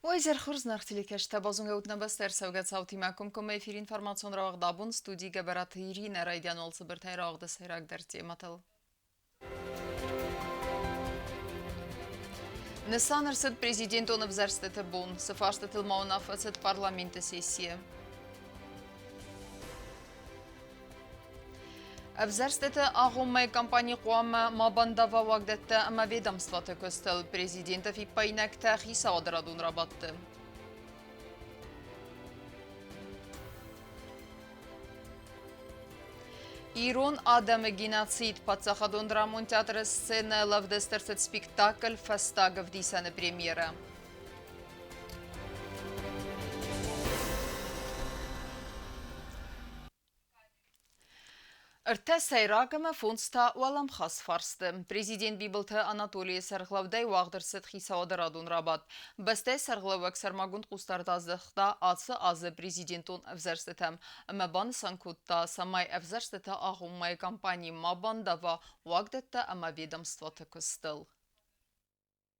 Уӕ изӕр хорз, зынаргъ телекӕсджытӕ, базонгӕ ут нӕ бӕстӕ ӕрцӕугӕ цаутимӕ комкоммӕ эфир информацион рауагъд абон студийы Гӕбӕраты Иринӕ райдиан уал цыбыртӕй рауагъды сӕйрагдӕр темӕтыл. Нысан ӕрцыд президентон ӕвзӕрстыты бон. Цы фарстытыл ма уынаффӕ цыд парламенты сессийы? Ӕвзӕрстыты агъоммӕ компани хъуамӕ ма бандава уагдӕттӕ ӕмӕ ведомствоты куыстыл. Президенты фиппаинӕгтӕ хицауады радон рабадты. Ирон адӕмы геноцид паддзахадон драмон театры сценӕйыл ӕвдыст ӕрцыд спектакль «Фӕстаг ӕвдисӕн-ы премьерӕ». Ӕртӕ сӕйраг ӕмӕ фондз та уӕлӕмхас фарсты. Президент Бибылты Анатолийы сӕргълӕудӕй уагъд ӕрцыд хицауады радон рабадт. Бӕстӕйы сӕргълӕууӕг сӕрмагонд хъусдард аздӕхта ацы азы президентон ӕвзӕрстытӕм ӕмӕ банысан кодта, цӕмӕй ӕвзӕрстыты агъоммӕйы кампани ма бандава уагдӕттӕ ӕмӕ ведомствоты куыстыл.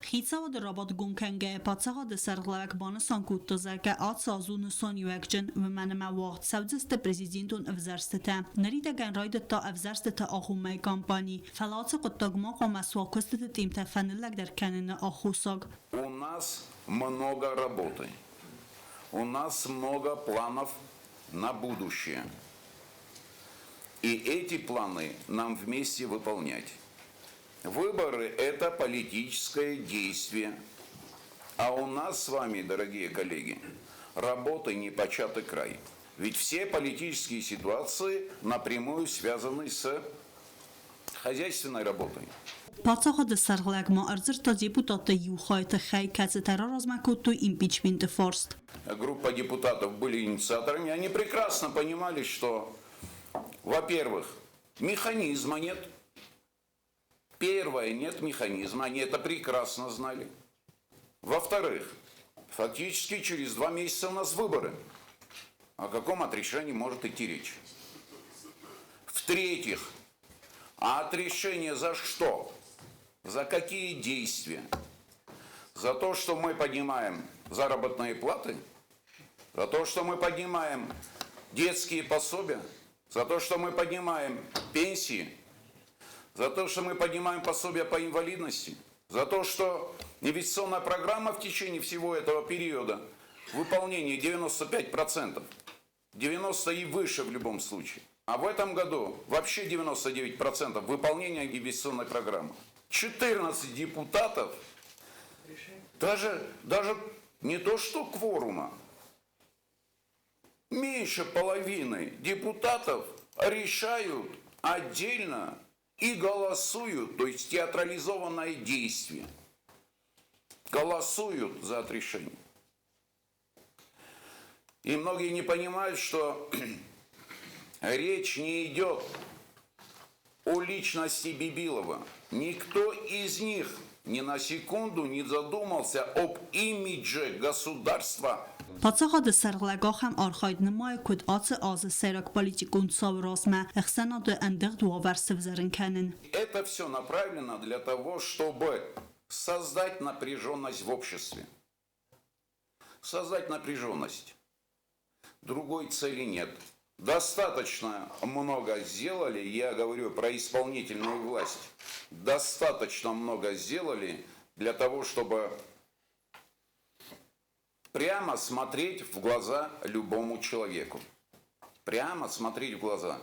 Хицауады рабадт гом кӕнгӕйӕ паддзахады сӕргълӕууӕг банысан кодта, зӕгъгӕ, ацы аз у нысаниуӕгджын, уымӕн ӕмӕ уагъд цӕудзысты президентон ӕвзӕрстытӕ. Ныридӕгӕн райдыдта ӕвзӕрстыты агъоммӕйы кампани, фӕлӕ ацы хъуыддаг ма хъуамӕ суа куыстыты темтӕ фӕныллӕгдӕр кӕныны аххосаг. У нас много работы. У нас много планов на будущее. И эти планы нам вместе выполнять. Выборы – это политическое действие. А у нас с вами, дорогие коллеги, работы не початый край. Ведь все политические ситуации напрямую связаны с хозяйственной работой. Паддзахады сӕргълӕг ма ӕрдзырдта депутатты иу хайы тыххӕй, кӕцытӕ раразмӕ кодтой импичменты фарст. Группа депутатов были инициаторами. Они прекрасно понимали, что, во-первых, механизма нет – Первое, нет механизма, они это прекрасно знали. Во-вторых, фактически через 2 месяца у нас выборы. О каком отрешении может идти речь? В-третьих, а отрешение за что? За какие действия? За то, что мы поднимаем заработные платы? За то, что мы поднимаем детские пособия? За то, что мы поднимаем пенсии? За то, что мы поднимаем пособия по инвалидности? За то, что инвестиционная программа в течение всего этого периода выполнение 95%, 90 и выше в любом случае. А в этом году вообще 99% выполнения инвестиционной программы. 14 депутатов, даже не то что кворума, меньше половины депутатов решают отдельно и голосуют, то есть театрализованное действие, голосуют за отрешение. И многие не понимают, что речь не идет о личности Бибилова. Никто из них ни на секунду не задумался об имидже государства. Паддзахады сӕргълӕг ахӕм архайд нымайы, куыд ацы азы сӕйраг политикон цауы размӕ ӕхсӕнады ӕндыгъд уавӕр сывзӕрын кӕнын. Это все направлено для того, чтобы создать напряженность в обществе. Создать напряженность. Другой цели нет. Достаточно много сделали, я говорю про исполнительную власть, достаточно много сделали для того, чтобы прямо смотреть в глаза любому человеку. Прямо смотреть в глаза.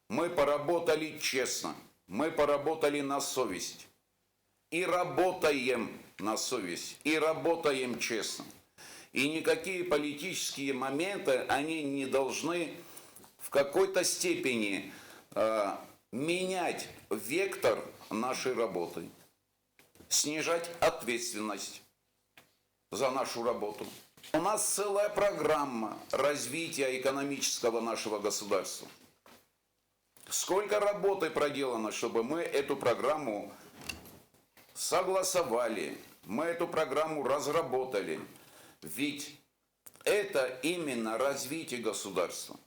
Мы поработали честно, мы поработали на совесть. И работаем на совесть, и работаем честно. И никакие политические моменты, они не должны в какой-то степени менять вектор нашей работы, снижать ответственность за нашу работу. У нас целая программа развития экономического нашего государства. Сколько работы проделано, чтобы мы эту программу согласовали, мы эту программу разработали. Ведь это именно развитие государства.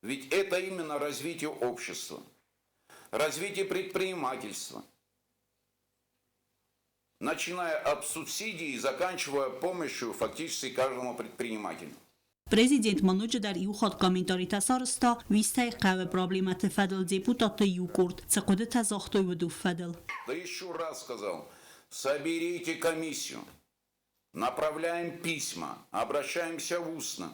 Ведь это именно развитие общества, развитие предпринимательства. Начиная от субсидий и заканчивая помощью фактически каждому предпринимателю. Президент ма ноджыдӕр иу хатт комментаритӕ сарӕзта Уистӕйы хъӕуы проблемӕты фӕдыл депутатты иу къорд цы хъуыдытӕ загътой, уыдон фӕдыл. Да еще раз сказал, соберите комиссию, направляем письма, обращаемся устно.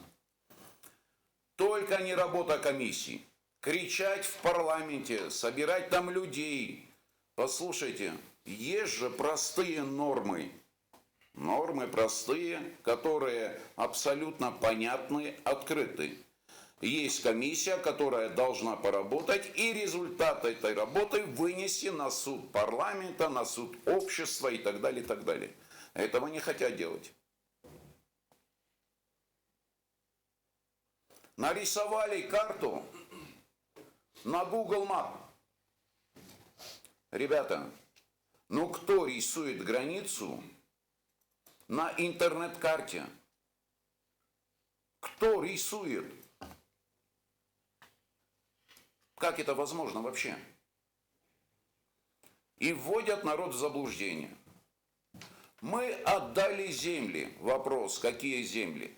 Только не работа комиссии. Кричать в парламенте, собирать там людей. Послушайте, есть же простые нормы. Нормы простые, которые абсолютно понятны, открыты. Есть комиссия, которая должна поработать и результат этой работы вынести на суд парламента, на суд общества и так далее, и так далее. Этого не хотят делать. Нарисовали карту на Google Map. Ребята, ну кто рисует границу на интернет-карте? Кто рисует? Как это возможно вообще? И вводят народ в заблуждение. Мы отдали земли. Вопрос, какие земли?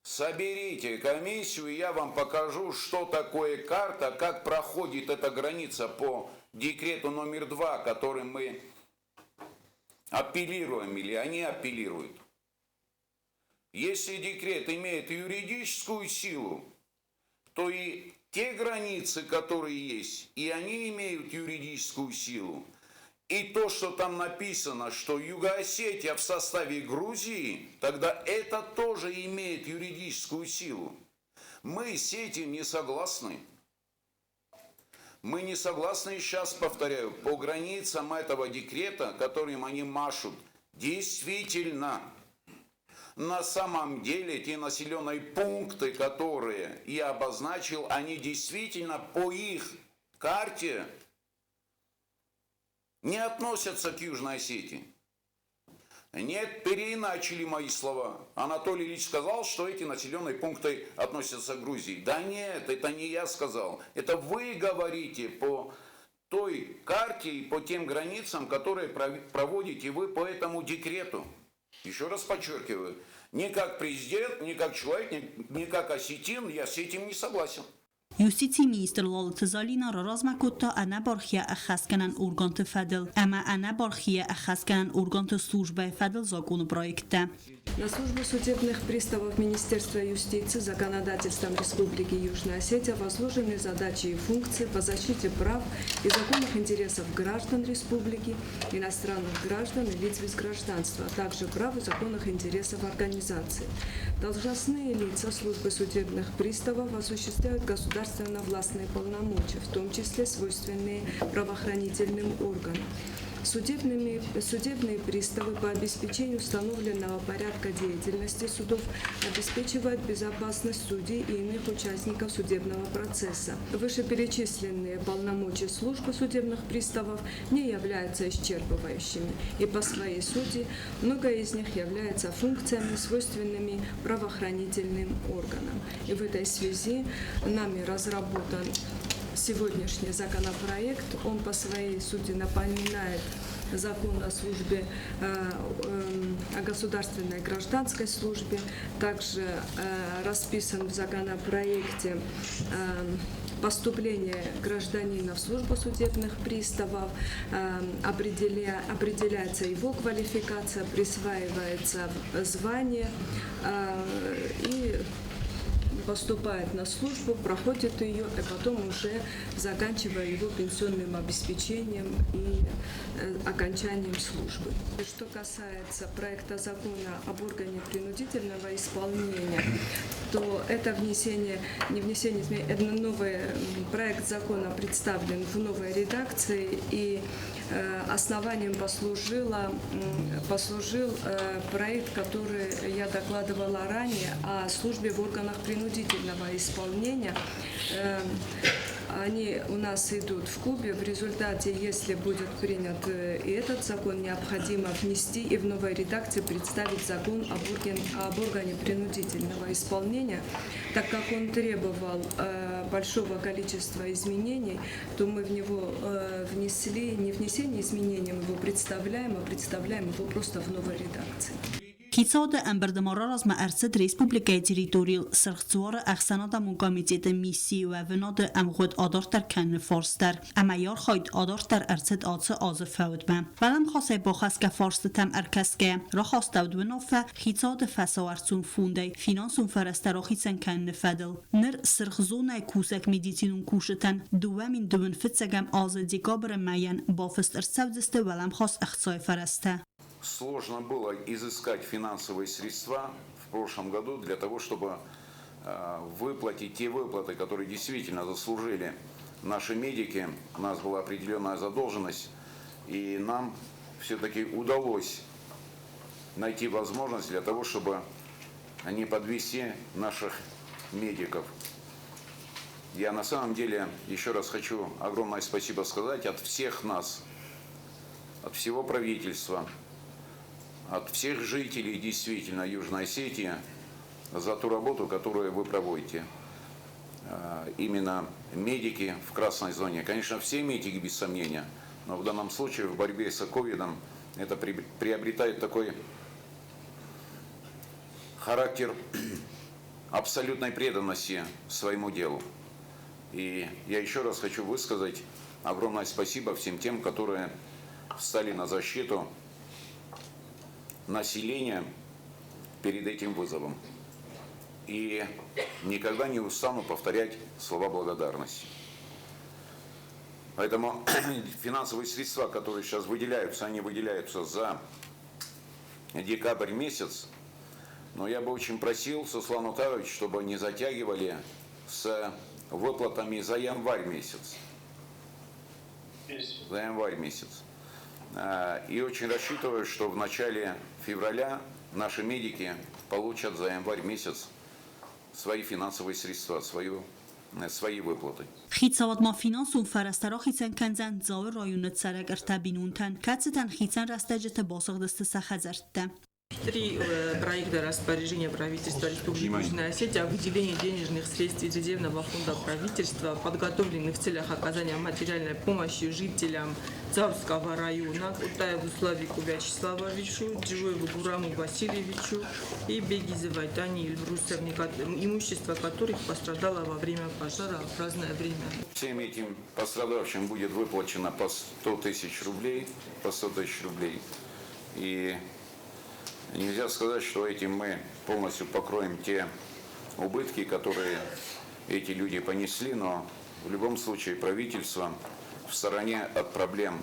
Соберите комиссию, и я вам покажу, что такое карта, как проходит эта граница по декрету номер 2, которым мы апеллируем или они апеллируют. Если декрет имеет юридическую силу, то и те границы, которые есть, и они имеют юридическую силу. И то, что там написано, что Юго-Осетия в составе Грузии, тогда это тоже имеет юридическую силу. Мы с этим не согласны. Мы не согласны, сейчас повторяю, по границам этого декрета, которым они машут, действительно, на самом деле те населенные пункты, которые я обозначил, они действительно по их карте не относятся к Южной Осетии. Нет, переиначили мои слова. Анатолий Ильич сказал, что эти населенные пункты относятся к Грузии. Да нет, это не я сказал. Это вы говорите по той карте и по тем границам, которые проводите вы по этому декрету. Еще раз подчеркиваю, ни как президент, ни как человек, ни как осетин я с этим не согласен. Юстицийы министр Лалыты Залинӕ раразмӕ кодта ӕнӕбархийӕ ӕххӕстгӕнӕн органты фӕдыл ӕмӕ ӕнӕбархийӕ ӕххӕстгӕнӕн органты службӕйы фӕдыл закъоны проекттӕ. На службу судебных приставов Министерства юстиции законодательством Республики Южная Осетия возложены задачи и функции по защите прав и законных интересов граждан республики, иностранных граждан и лиц без гражданства, а также прав и законных интересов организации. Должностные лица службы судебных приставов осуществляют государственно-властные полномочия, в том числе свойственные правоохранительным органам. Судебные приставы по обеспечению установленного порядка деятельности судов обеспечивают безопасность судей и иных участников судебного процесса. Вышеперечисленные полномочия службы судебных приставов не являются исчерпывающими, и по своей сути многое из них являются функциями, свойственными правоохранительным органам. И в этой связи нами разработан сегодняшний законопроект. Он по своей сути напоминает закон о службе, о государственной гражданской службе. Также расписан в законопроекте поступление гражданина в службу судебных приставов, определяется его квалификация, присваивается звание и поступает на службу, проходит ее, и потом уже заканчивая его пенсионным обеспечением и окончанием службы. Что касается проекта закона об органе принудительного исполнения, то это внесение, не внесение изменений, это новый проект закона представлен в новой редакции, и основанием послужил проект, который я докладывала ранее, о службе в органах принудительного исполнения. Они у нас идут в кубе. В результате, если будет принят и этот закон, необходимо внести и в новой редакции представить закон об органе принудительного исполнения, так как он требовал большого количества изменений, то мы в него внесли, не внесение изменений, мы его представляем, а представляем его просто в новой редакции. Хицауады ӕмбырды ма раразмӕ ӕрцыд республикӕйы территорийыл Сырх Дзуары ӕхсӕнадӕмон комитеты миссийы уӕвынады ӕмгъуыд адарддӕр кӕныны фарст дӕр, ӕмӕ йӕ архайд адарддӕр ӕрцыд ацы азы фӕудмӕ. Уӕлӕмхасӕй бахӕсгӕ фарстытӕм ӕркӕсгӕйӕ, рахастӕуыд уынаффӕ Хицауады фӕсауӕрцон фондӕй финансон фӕрӕзтӕ рахицӕн кӕныны фӕдыл. Ныр Сырх зонӕйы кусӕг медицинон кусджытӕн 2021 азы декабры мӕйӕн бафыст ӕрцӕудзысты уӕлӕмхас ӕхцайы фӕрӕзтӕ. Сложно было изыскать финансовые средства в прошлом году для того, чтобы выплатить те выплаты, которые действительно заслужили наши медики. У нас была определенная задолженность, и нам все-таки удалось найти возможность для того, чтобы не подвести наших медиков. Я на самом деле еще раз хочу огромное спасибо сказать от всех нас, от всего правительства, от всех жителей действительно Южной Осетии за ту работу, которую вы проводите. Именно медики в красной зоне. Конечно, все медики без сомнения, но в данном случае в борьбе с ковидом это приобретает такой характер абсолютной преданности своему делу. И я еще раз хочу высказать огромное спасибо всем тем, которые встали на защиту населения перед этим вызовом. И никогда не устану повторять слова благодарности. Поэтому финансовые средства, которые сейчас выделяются, они выделяются за декабрь месяц. Но я бы очень просил Сослан Отарович, чтобы не затягивали с выплатами за январь месяц. За январь месяц. И очень рассчитываю, что в начале февраля наши медики получат за январь месяц свои финансовые средства, свои выплаты. Хицауад ма финансон фӕрӕзтӕ рахицӕн кӕндзӕн Дзауы районы цӕрӕг ӕртӕ бинонтӕн, кӕцытӕн хицӕн рӕстӕджыты басыгъдысты сӕ хӕдзӕрттӕ. Три проекта распоряжения правительства Республики Южная Осетия о выделении денежных средств из резервного фонда правительства подготовлены в целях оказания материальной помощи жителям Дзауского района Кутаеву Славику Вячеславовичу, Джиоеву Гураму Васильевичу и Бегизовой Тане Эльбрусовне, имущество которых пострадало во время пожара в разное время. Всем этим пострадавшим будет выплачено по 100 тысяч рублей, по 100 тысяч рублей. И нельзя сказать, что этим мы полностью покроем те убытки, которые эти люди понесли, но в любом случае правительство в стороне от проблем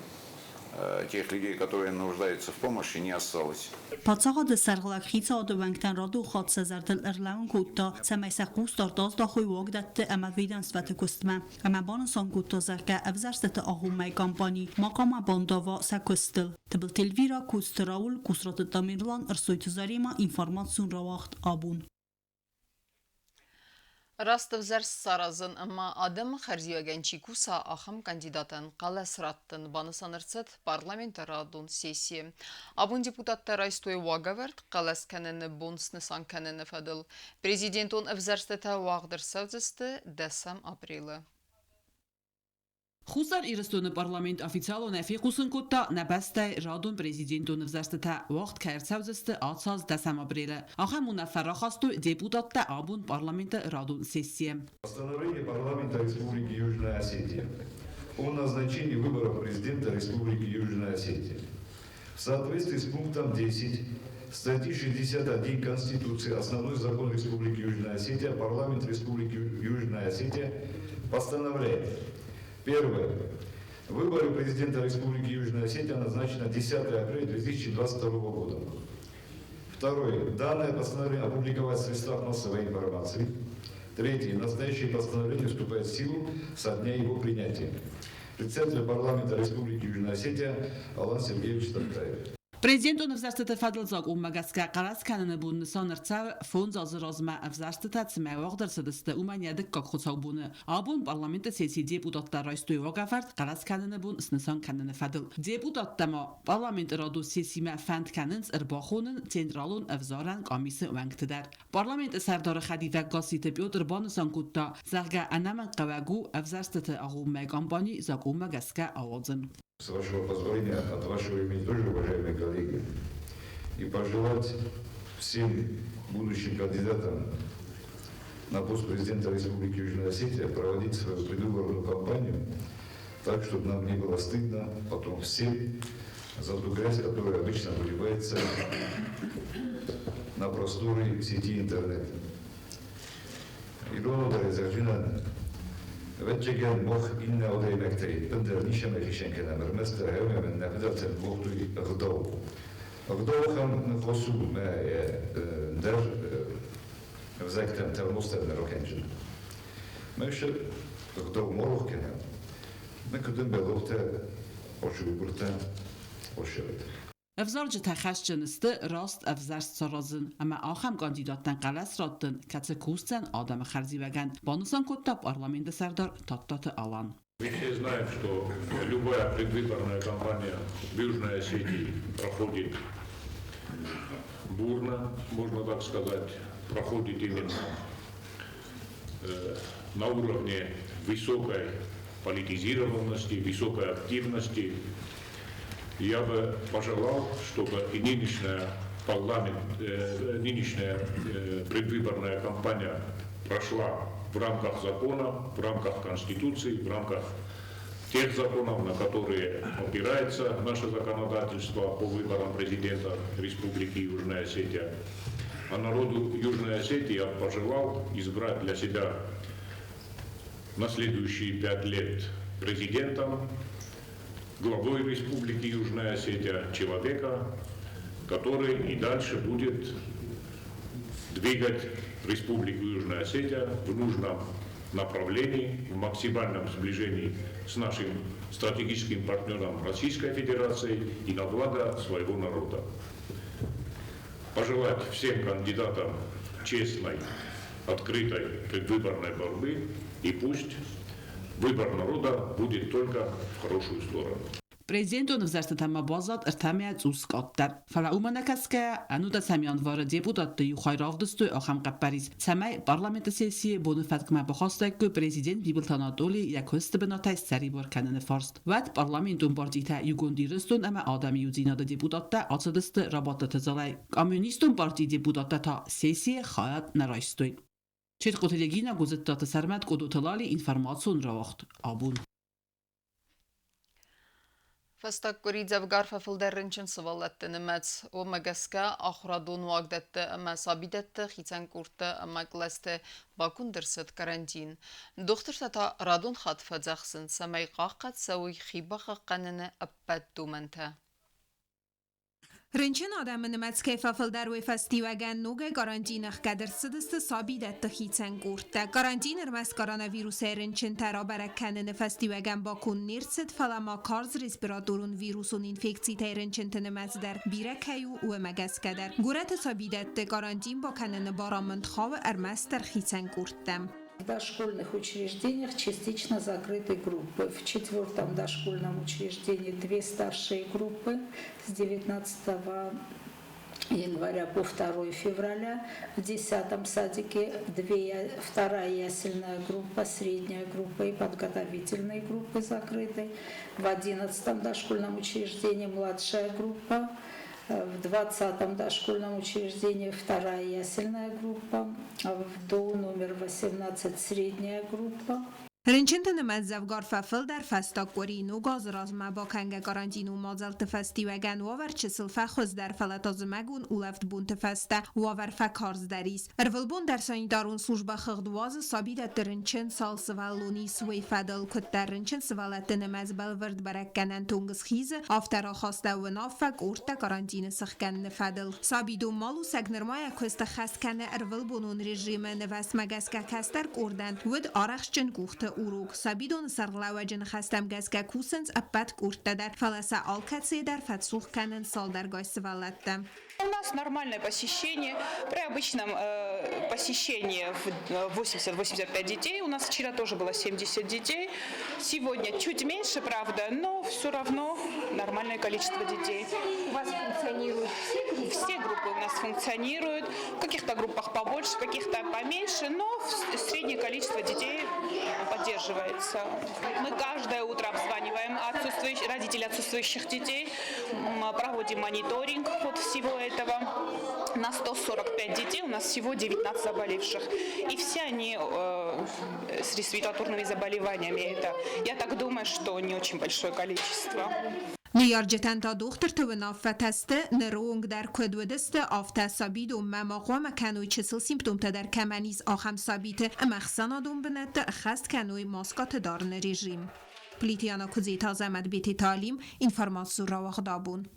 тех людей, которые нуждаются в помощи, не осталось. Паддзахады сӕргълӕууӕг хицауады уӕнгтӕн радон хатт сӕ зӕрдыл ӕрлӕууын кодта, цӕмӕй сӕ хъусдард аздахой уагдӕтты ӕмӕ ведомствӕты куыстмӕ. Ӕмӕ банысан кодта, зӕгъгӕ, ӕвзӕрстыты агъоммӕйы кампани ма хъуамӕ бандава сӕ куыстыл. Тыбылты Эльвира, Коцты Рауль, Къусраты Тамерлан, Ӕрсойты Заремӕ, информацион рауагъд Абон. Раст ӕвзӕрст саразын ӕмӕ адӕмы хӕрзиуӕгӕн чи куса, ахӕм кандидатӕн хъӕлӕс раттын банысан ӕрцыд парламенты радон сессийы. Абон депутаттӕ райстой уагӕвӕрд хъӕлӕс кӕныны бон снысан кӕныны фӕдыл. Президентон ӕвзӕрстытӕ уагъд ӕрцӕудзысты 10 апрелы. Хуссар Ирыстоны парламент официалонӕй фехъусын кодта, нӕ бӕстӕйы радон президентон ӕвзӕрстытӕ уагъд кӕй ӕрцӕудзысты ацы аз 10 апрелы. Ахӕм уынаффӕ рахастой депутаттӕ абон парламенты радон сессийы. Постановление парламента Республики Южная Осетия о назначении выборов президента Республики Южная Осетия. В соответствии с пунктом 10 статьи 61 Конституции, основной закон Республики Южная Осетия, парламент Республики Южная Осетия постановляет. Первое. Выборы президента Республики Южная Осетия назначены 10 апреля 2022 года. Второе. Данное постановление опубликовать в средствах массовой информации. Третье. Настоящее постановление вступает в силу со дня его принятия. Председатель парламента Республики Южная Осетия Алан Сергеевич Тактаев. Президентон ӕвзӕрстыты фӕдыл закъонмӕ гӕсгӕ хъӕлӕс кӕныны бон нысан ӕрцӕуы 5 азы размӕ ӕвзӕрстытӕ цымӕ уагъд ӕрцыдысты, уымӕн йӕ дыккаг хуыцаубоны. Абон парламенты сессийы депутаттӕ райстой уагӕвӕрд хъӕлӕс кӕныны бон снысан кӕныны фӕдыл. Депутаттӕ ма парламенты радон сессимӕ фӕнд кӕнынц ӕрбахонын Централон ӕвзарӕн къамисы уӕнгты дӕр. Парламенты сӕрдары хӕдивӕг Гасситы Петр банысан кодта, зӕгъгӕ, ӕнӕмӕнгхъӕуӕг у ӕвзӕрстыты агъоммӕ кампани закъонмӕ гӕсгӕ ауадзын. С вашего позволения, от вашего имени тоже, уважаемые коллеги, и пожелать всем будущим кандидатам на пост президента Республики Южная Осетия проводить свою предвыборную кампанию так, чтобы нам не было стыдно потом всем за ту грязь, которая обычно выливается на просторы сети интернет. Ирон одӕй Ӕвӕццӕгӕн, мах иннӕ адӕймӕгтӕй ӕндӕр ницӕмӕй хицӕн кӕнӕм, ӕрмӕстдӕр ӕмӕ нӕ фыдӕлтӕн уагътой ӕгъдау. Ӕгъдау ахӕм ныхас у, мӕ ӕндӕр ӕвзӕгтӕм тӕлмацтӕ нӕ ракӕнджын. Мӕ ӕгъдау ма рох кӕнӕм, мӕ куыд ӕмбӕлгътӕ, ӕсугуыртӕ, ӕсӕвӕд. Ӕвзарджытӕ хӕсджын сты раст ӕвзӕрст саразын ӕмӕ ахӕм кандидаттӕн хъӕлӕс раттын, кӕцы кусдзӕн адӕмы хӕрзиуӕгӕн, банысан кодта парламенты сӕрдар Тадтаты Алан. Мы все знаем, что любая предвыборная кампания в Южной Осетии проходит бурно, можно так сказать, проходит именно на уровне высокой политизированности, высокой активности. Я бы пожелал, чтобы и нынешняя парламент, нынешняя предвыборная кампания прошла в рамках закона, в рамках Конституции, в рамках тех законов, на которые опирается наше законодательство по выборам президента Республики Южная Осетия. А народу Южной Осетии я пожелал избрать для себя на следующие 5 лет президентом, главой Республики Южная Осетия, человека, который и дальше будет двигать Республику Южная Осетия в нужном направлении, в максимальном сближении с нашим стратегическим партнером Российской Федерацией и на благо своего народа. Пожелать всем кандидатам честной, открытой предвыборной борьбы, и пусть выбор народа будет только в хорошую сторону. Президентон ӕвзӕрстытӕм ма баззад ӕртӕмӕ цъус къаддӕр. Фӕлӕ уымӕ нӕ кӕсгӕйӕ, ӕнудӕсӕм январы депутатты иу хай равдыстой ахӕм хъӕппӕрис, цӕмӕй парламенты сессийы боны фӕткмӕ бахастаиккой президент Бибылты Анатоли йӕ куысты бынатӕй ссӕрибар кӕныны фарст. Уӕд парламентон партитӕ Иугонд Ирыстон ӕмӕ Адӕмы иудзинады депутаттӕ ацыдысты рабадтыты залӕй. Коммунистон партийы депутаттӕ та сессийы хайад нӕ райстой. Четкъоты Регина, Гуызыдтаты Сӕрмӕт, Къодоты Лали, информацион рауагъд абон. Фӕстаг къуыри дзӕвгар фӕфылдӕр рынчын сывӕллӕтты нымӕц. Уымӕ гӕсгӕ ахуырадон уагдӕтты ӕмӕ сабидӕтты хицӕн къордтӕ ӕмӕ кълӕсты баконд ӕрцыд карантин. Дохтыртӕ та радон хатт фӕдзӕхсынц, цӕмӕй хъахъхъӕд цӕуой хи бахъахъхъӕныны ӕппӕт домӕнтӕ. Рынчын адӕмы нымӕц кӕй фӕфылдӕр, уый фӕстиуӕгӕн ногӕй карантин ӕхгӕд ӕрцыдысты сабидӕтты хицӕн къордтӕ. Карантин ӕрмӕст коронавирусӕй рынчынтӕ рабӕрӕг кӕныны фӕстиуӕгӕн баконд не рцыд, фӕлӕ ма карз респираторон вирусон инфекцитӕй рынчынты нымӕц дӕр бирӕ кӕй у, уымӕ гӕсгӕ дӕр. Горӕты сабидӕтты карантин бакӕныны барамынд хауы ӕрмӕстдӕр хицӕн къордтӕм. В дошкольных учреждениях частично закрыты группы. В четвертом дошкольном учреждении две старшие группы с 19 января по 2 февраля. В 10 садике две, вторая ясельная группа, средняя группа и подготовительные группы закрыты. В 11 дошкольном учреждении младшая группа. В 20-м дошкольном учреждении вторая ясельная группа, в ДОУ номер 18 средняя группа. Рынчынты нымӕц дзӕвгар фӕфылдӕр фӕстаг къуыри. Ног азы размӕ бакӕнгӕ карантинон мадзӕлтты фӕстиуӕгӕн уавӕр чысыл фӕхуыздӕр, фӕлӕ та зымӕгон улӕфт бонты фӕстӕ уавӕр фӕкарздӕр ис. Ӕрвылбон дӕр санитарон службӕ хыгъд уадзы сабидӕтты рынчын цал сывӕллон ис, уый фӕдыл. Куыддӕр рынчын сывӕллӕтты нымӕц бӕлвырд бӕрӕггӕнӕн тонг схизы, афтӕ рахаста уынаффӕ къордтӕ карантины сыхгӕныны фӕдыл. Сабидон малусӕг нырма йӕ куыст ӕххӕст кӕны ӕрвылбонон режимы. Нывӕцмӕ гӕсгӕ кӕстӕр къордӕн уыд арӕхстджын къухты. Урок. Сабидоны сӕргълӕууӕджы ныхӕстӕм гӕсгӕ кусынц ӕппӕт къордтӕ дӕр, фӕлӕ сӕ алкӕцыйы дӕр фӕцух кӕнынц цалдӕргай сывӕллӕттӕ. У нас нормальное посещение. При обычном посещении в 80-85 детей. У нас вчера тоже было 70 детей. Сегодня чуть меньше, правда, но все равно нормальное количество детей. У вас функционируют все группы? Все группы у нас функционируют. В каких-то группах побольше, в каких-то поменьше, но среднее количество детей поддерживается. Мы каждое утро обзваниваем родителей отсутствующих детей, проводим мониторинг вот всего этого. На 145 детей у нас всего 19 заболевших. И все они с респираторными заболеваниями. Это, я так думаю, что не очень большое количество. Ныййарджытӕн та дохтырты уынаффӕтӕ сты, ныры онг дӕр куыд уыдысты, афтӕ сабидонмӕ ма хъуамӕ кӕной чысыл симптомтӕ дӕр кӕмӕн ис, ахӕм сабиты ӕмӕ ӕхсӕнадон бынӕтты ӕххӕст кӕной маскӕты дарыны режим. Плиты Яна Куыдзеты Азӕмӕт Бететы Алим, информацион рауагъд абон.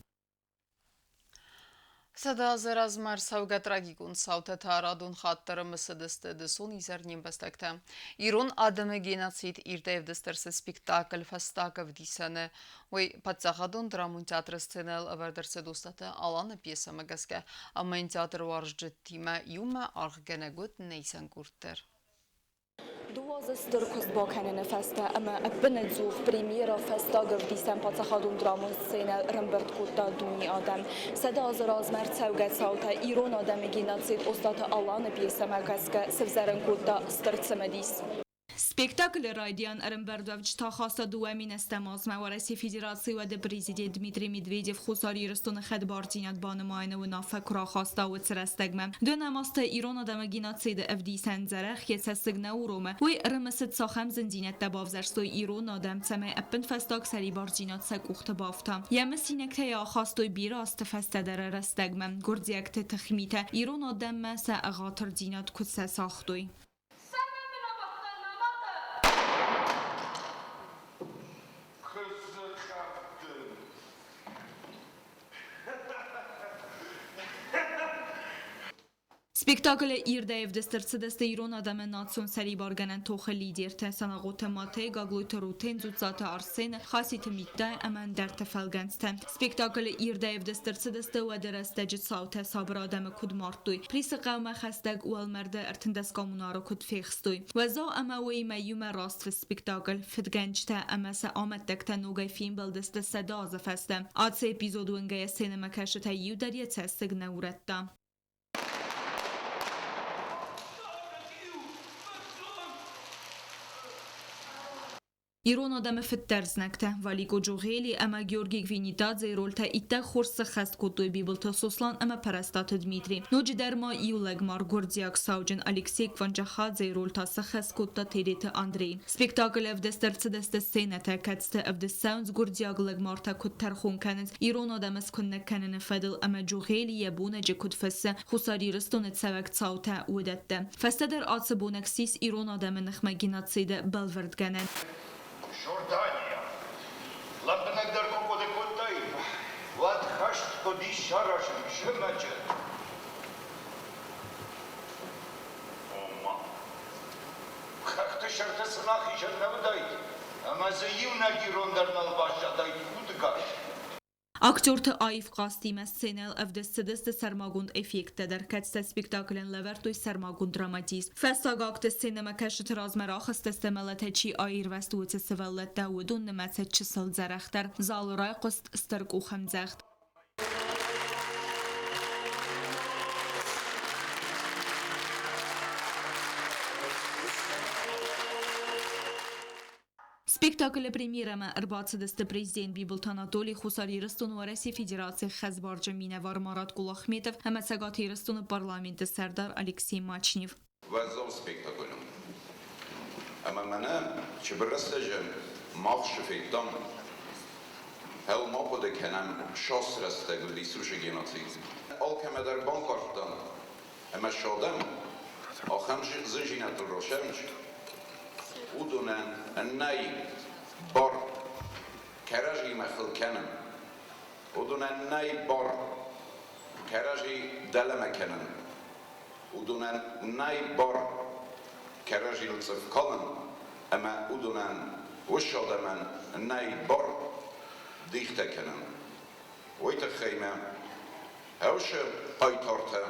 100 азы размӕ ӕрцӕугӕ трагикон цаутӕ та радон хатт ӕрымысыдысты дысон изӕр не мбӕстӕгтӕ. Ирон адӕмы геноцид ирдӕй ӕвдыст ӕрцыд спектакль «Фӕстаг ӕвдисӕн-ы». Уый паддзахадон драмон театры сценӕйыл ӕвӕрд ӕрцыд Остъаты Аланы пьесӕмӕ гӕсгӕ ӕмӕ йын театруарзджытимӕ иумӕ аргъгӕнӕг уыд Нейсан Курттер. Дыууӕ азы стыр куыст бакӕныны фӕстӕ ӕмӕ ӕппынӕдзух премьерӕ фӕстаг ӕвдисӕн паддзахадон драмон сценӕ ӕрӕмбырд кодта дуне адӕм. 100 азы размӕ ӕрцӕугӕ цаутӕ ирон адӕмы геноцид Остъаты Аланы пьесӕмӕ гӕсгӕ сӕвзӕрын кодта стыр цымыдис. Спектаклы райдиан ӕрӕмбырдуӕвджытӕ хаста 2008 азмӕ Уӕрӕсейы Федерацийы уӕды президент Дмитрий Медведев Хуссар Ирыстоны хӕдбардзинад банымайыны уынаффӕ куы рахаста, уыцы рӕстӕгмӕ. Дыууӕ азты ирон адӕмы геноциды ӕвдисӕн Дзӕрӕх йӕ цӕссыг нӕ уромы. Уый ӕрымысыд, цахӕм зындзинӕдтӕ бавзӕрстой ирон адӕм, цӕмӕй ӕппынфӕстаг сӕрибардзинад сӕ къухты бафта. Йӕ мысинӕгтӕ йӕ ахастой бирӕ азты фӕстӕдӕры рӕстӕгмӕ. Гуырдзиӕгты тыхмитӕ ирон адӕммӕ сӕ ӕгъатырдзинад куыд сӕ цагътой. Цӕмӕн мын амардтай мӕ мады? Куыдзы кӕрдын. Спектаклы ирдӕй ӕвдыст ӕрцыдысты ирон адӕмы национ сӕрибаргӕнӕн тохы лидертӕ Санахъоты Матей, Гаглойты Рутен, Дзуццаты Арсен, Хаситы Миттӕ ӕмӕ ӕндӕрты фӕлгӕнцтӕ. Спектаклы ирдӕй ӕвдыст ӕрцыдысты уӕды рӕстӕджы цаутӕ сабыр адӕмы куыд мардтой, Присы хъӕумӕ хӕстӕг уӕлмӕрды 13 коммунары куыд фехстой. Уӕззау ӕмӕ уыимӕ иумӕ раст спектакль фыдгӕнджытӕ ӕмӕ сӕ амӕттӕгтӕ ногӕй фембӕлдысты 100 азы фӕстӕ. Ацы эпизод уынгӕйӕ сценӕмӕкӕсджытӕй иу дӕр йӕ цӕссыг нӕ урӕдта. Ирон адӕмы фыддӕр знӕгтӕ Валико Джугъели ӕмӕ Георгий Гвинитадзейы рольтӕ иттӕг хорз сӕххӕст кодтой Бибылты Сослан ӕмӕ Пӕрӕстаты Дмитрий. Ноджыдӕр ма иу лӕгмар гуырдзиаг сауджын Алексей Кванджахадзейы роль та сӕххӕст кодта Тереты Андрей. Спектаклы ӕвдыст ӕрцыдысты сценӕтӕ, кӕцыты ӕвдыст цӕуынц гуырдзиаг лӕгмартӕ куыд тӕрхон кӕнынц ирон адӕмы скуыннӕг кӕныны фӕдыл ӕмӕ Джугъели йӕ бонӕджы куыд фыссы Хуссар Ирыстоны цӕуӕг цаутӕ, уыдӕттӕ. Фӕстӕдӕр ацы бонӕг ссис ирон адӕмы ныхмӕ геноциды бӕлвырдгӕнӕн. Жордания. Лӕмбынӕгдӕр куы хъуыды кодтай, уӕд хӕст хъуыдис саразын зымӕджы. Ома, хӕхты сӕрты сын ахизӕн нӕ уыдаид, ӕмӕ дзы иунӕг ирон дӕр нал баззадаид удыгас. Актерты аив хъазтимӕ сценӕйыл ӕвдыст цыдысты сӕрмагонд эффекттӕ дӕр, кӕцытӕ спектаклӕн лӕвӕрдтой сӕрмагонд драматизм. Фӕстаг акты сценӕмӕ кӕсджыты размӕ рахызтысты мӕлӕтӕй чи аирвӕзт, уыцы сывӕллӕттӕ, уыдон нымӕцы чысыл Дзӕрӕхдӕр. Залы райхъуыст стыр къухӕмдзӕгъд. Спектаклы премьерӕмӕ ӕрбацыдысты президент Бибылты Анатолий, Хуссар Ирыстоны Уӕрӕсейы Федерацийы хӕдбарджын минӕвар Марат Кулахметов ӕмӕ Цӕгат Ирыстоны парламенты сӕрдар Алексей Мачнев. Уӕззау спектакль у. Ӕмӕ мӕнӕ цыбыр рӕстӕджы мах цы федтам, хъӕуы ма хъуыды кӕнӕм сас рӕстӕг уыдис уыцы геноцид. Алкӕмӕ дӕр банкъардтам ӕмӕ садӕм ахӕм зындзинӕдтыл рацӕуынц, уыдонӕн нӕй бар кӕрӕдзимӕ хыл кӕнын, уыдонӕн нӕй бар кӕрӕдзи дӕлӕмӕ кӕнын, уыдонӕн нӕй бар кӕрӕдзийыл цъыф калын. Ӕмӕ уыдонӕн, уыцы адӕмӕн нӕй бар дихтӕ кӕнын. Уый тыххӕй мӕ ӕвсы хъайтартӕ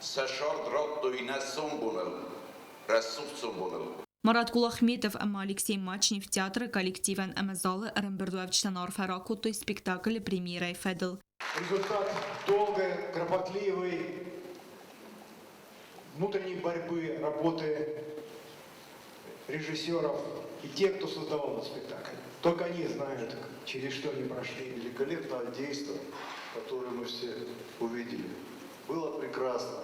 сӕ цард радтой нӕ сомбоныл, рӕсугъд сомбоныл. Марат Кулахметов ӕмӕ Алексей Мачнев театры коллективӕн ӕмӕ залы ӕрӕмбырдуӕвджытӕн арфӕ ракодтой спектаклы премьерӕйы фӕдыл. Результат долгой, кропотливой внутренней борьбы, работы режиссеров и тех, кто создавал этот спектакль. Только они знают, через что они прошли. Великолепное действо, которое мы все увидели. Было прекрасно,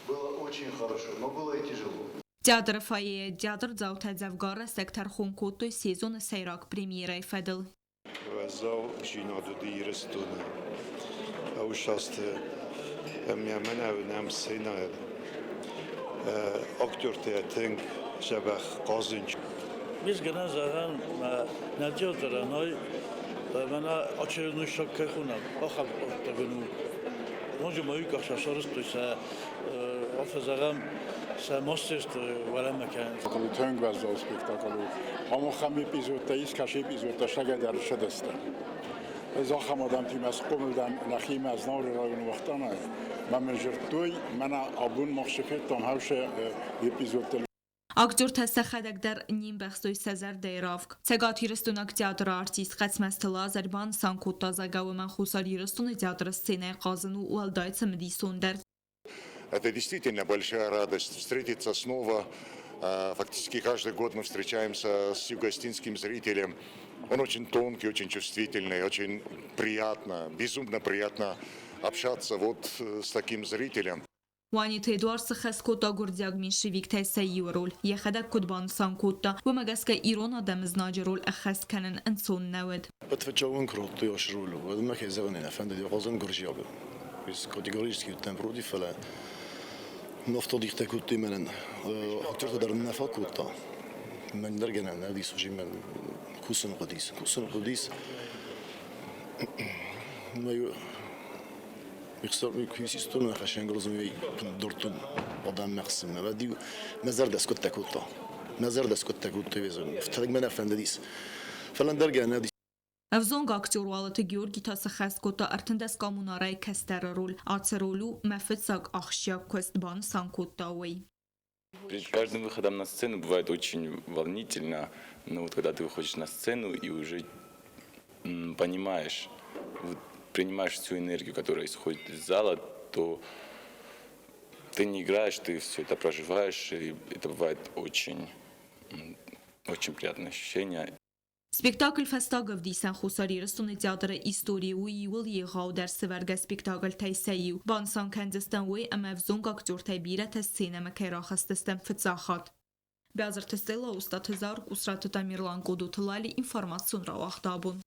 было очень хорошо, но было и тяжело. Театры фойейы театрдзаутӕ дзӕвгар рӕстӕг тӕрхон кодтой сезоны сӕйраг премьерӕйы фӕдыл. Уӕззау зинад уыди Ирыстоны ӕвзӕрсты ӕмӕ мӕнӕ уынӕм сценӕйыл актертӕ тынг дзӕбӕх хъазынц. Ис гӕнӕн зӕгъӕн, нӕ театрӕн мӕнӕ очередной шаг кӕй хонӕм, ахӕм хъуыддаг ын у. Ноджы ма иу къахсӕ сарӕзтой сӕ, афтӕ зӕгъӕм, сӕ мастерство уӕлӕмӕ кӕнынц. Тынг уӕззау спектакль у. Ахӕм эпизодтӕ ис, кӕцы эпизодтӕ сӕгӕдӕр ссыдысты. Ӕз ахӕм адӕмтимӕ схъомыл дӕн нӕхимӕ Знауыры районы Уӕхтӕнӕй. Мӕ мын дзырдтой, мӕнӕ абон мах цы федтам хӕусы эпизодтыл. Актертӕ сӕхӕдӕг дӕр не мбӕхстой сӕ зӕрдӕйы равг. Цӕгат Ирыстойнаг театры артист Хъӕцмӕзты Лазарь банысан кодта, зӕгъгӕ, уымӕн Хуссар Ирыстоны театры сценӕйы хъазын у уӕлдай цымыдисондӕр. Это действительно большая радость встретиться снова. Фактически каждый год мы встречаемся с югостинским зрителем. Он очень тонкий, очень чувствительный, очень приятно, безумно приятно общаться вот с таким зрителем. Уаниты Эдуард сыххӕст кодта гуырдзиаг меньшевиктӕй сӕ иуы роль. Йӕхӕдӕг куыд банысан кодта, уымӕ гӕсгӕ ирон адӕмы знаджы роль ӕххӕст кӕнын ӕнцон нӕ уыд. Отвечал кротты ас роль, уӕдмӕ кӕй зӕгъын нӕ фӕндыд йӕ гуырдзиаг. Категорически уыдтӕн против, фӕлӕ нафтодихтӕ кодтой мӕнӕн. Актертӕ дӕр нӕ фӕкодта. Мӕн дӕр гӕнӕн нӕ уыдис, мӕн кусын хъуыдис. Кусын хъуыдис. Михсистон хӕсӕнгрозын дортун адӕм мӕхсым. Мӕ зӕрдӕ скъуыдтӕ кодта. Мӕ зӕрдӕ скъуыдтӕ кодта, фӕлӕ мӕ нӕ фӕндыдис. Фӕлӕ ӕндӕр гӕнӕн уыдис. Ӕвзонг актер Уалыты Георги та сыххӕст кодта 13 коммунарӕй кӕстӕры роль. Ацы роль у мӕ фыццаг ахсджиаг куыст, банысан кодта уый. Перед каждым выходом на сцену бывает очень волнительно, но вот когда ты выходишь на сцену и уже понимаешь, вот принимаешь всю энергию, которая исходит из зала, то ты не играешь, ты все это проживаешь, и это бывает очень, очень приятное ощущение. Спектакль фӕстаг ӕвдисӕн Хуссар Ирыстоны театры историйы у иууыл егъаудӕр сывӕргӕ спектакльтӕй сӕ иу. Банысан кӕндзыстӕм уый, ӕмӕ ӕвзонг актертӕй бирӕтӕ сценӕмӕ кӕй рахызтысты фыццаг хатт. Бязырты Стелла, Устаты Заур, Къусраты Тамерлан, Къодоты Лали, информацион рауагъд абон.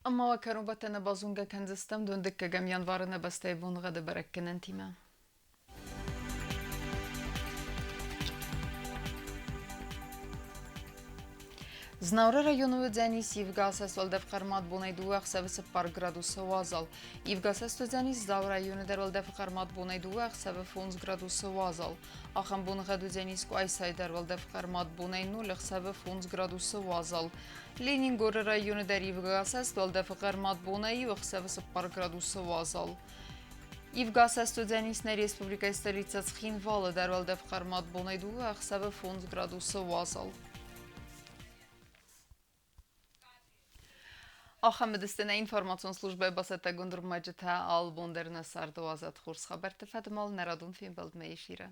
Ӕмӕ уӕ кӕронбӕттӕны базонгӕ кӕндзыстӕм дыккӕгӕм январы нӕ бӕстӕйы боныгъӕды бӕрӕггӕнӕнтимӕ. Знауыры районы уыдзӕнис ивгӕ уӕлдӕф хъӕрмад бонӕй 2 ӕхсӕвы 4 градусы уазал. Ивгӕ уыдзӕнис Дзауы районы дӕр уӕлдӕфы хъӕрмад бонӕй 2 ӕхсӕвы 5 градусы уазал. Ахӕм боныгъӕд уыдзӕнис Къуайсайы дӕр уӕлдӕфы хъӕрмад бонӕй 0 ӕхсӕвы 5 градусы уазал. Ленингоры районы дӕр ивгӕ уӕлдӕфы хъӕрмад бонӕй 1 ӕхсӕвы 4 градусы уазал. Ивгӕ уыдзӕнис нӕ республикӕйы столицӕ Цхинвалы дӕр уӕлдӕфы хъӕрмад бонӕй 2 ӕхсӕвы 5 градусы уазал. Ахӕм уыдысты нӕ информацион службӕйы бацӕттӕгонд ӕрмӕджытӕ. Алы бон дӕр нӕ царды уадзӕд хорз хабӕртты фӕдыл нӕ радон фембӕлдмӕ эфиры.